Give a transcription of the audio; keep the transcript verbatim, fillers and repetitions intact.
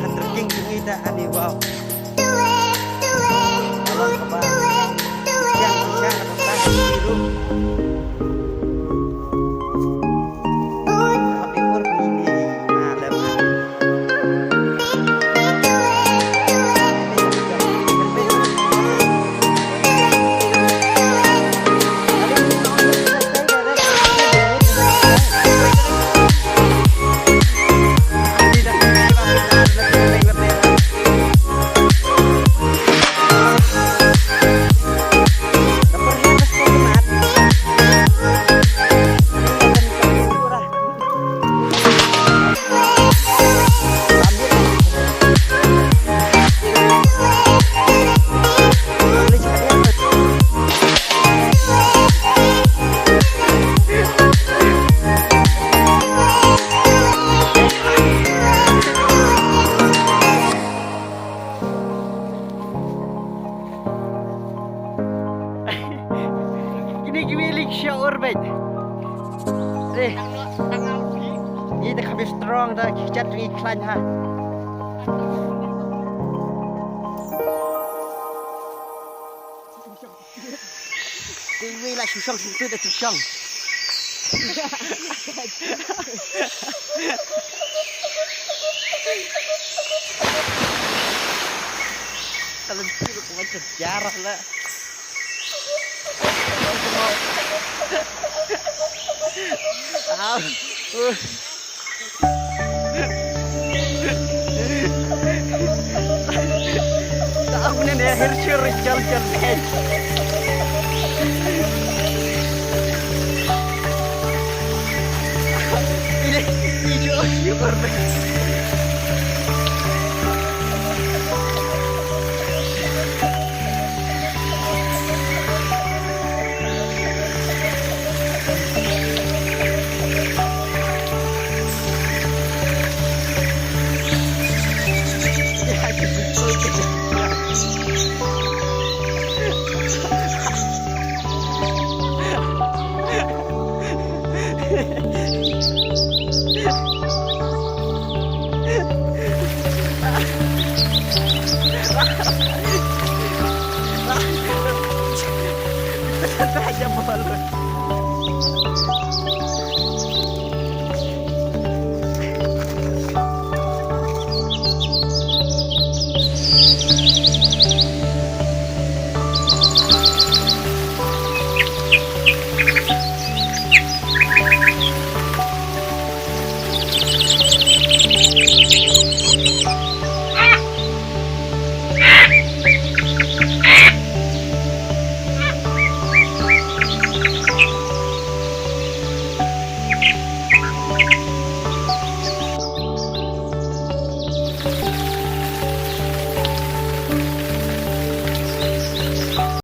Trekking jong ngi te ani, wow. Ka long kaba biang shisha, kaba biang shisha ruh. Kaba biang shisha ruh. Kine kiwei leit sha ur beit. Re. Ngi te kham strong da, ki jait ngi khlaiñ ha. Te wei la shu shong shu tu da shu shong. Kalau tu ko macam jarah la. Ah. Uh. Tahu ni, ni akhir syur jam jam eh. Ini ini syur syur.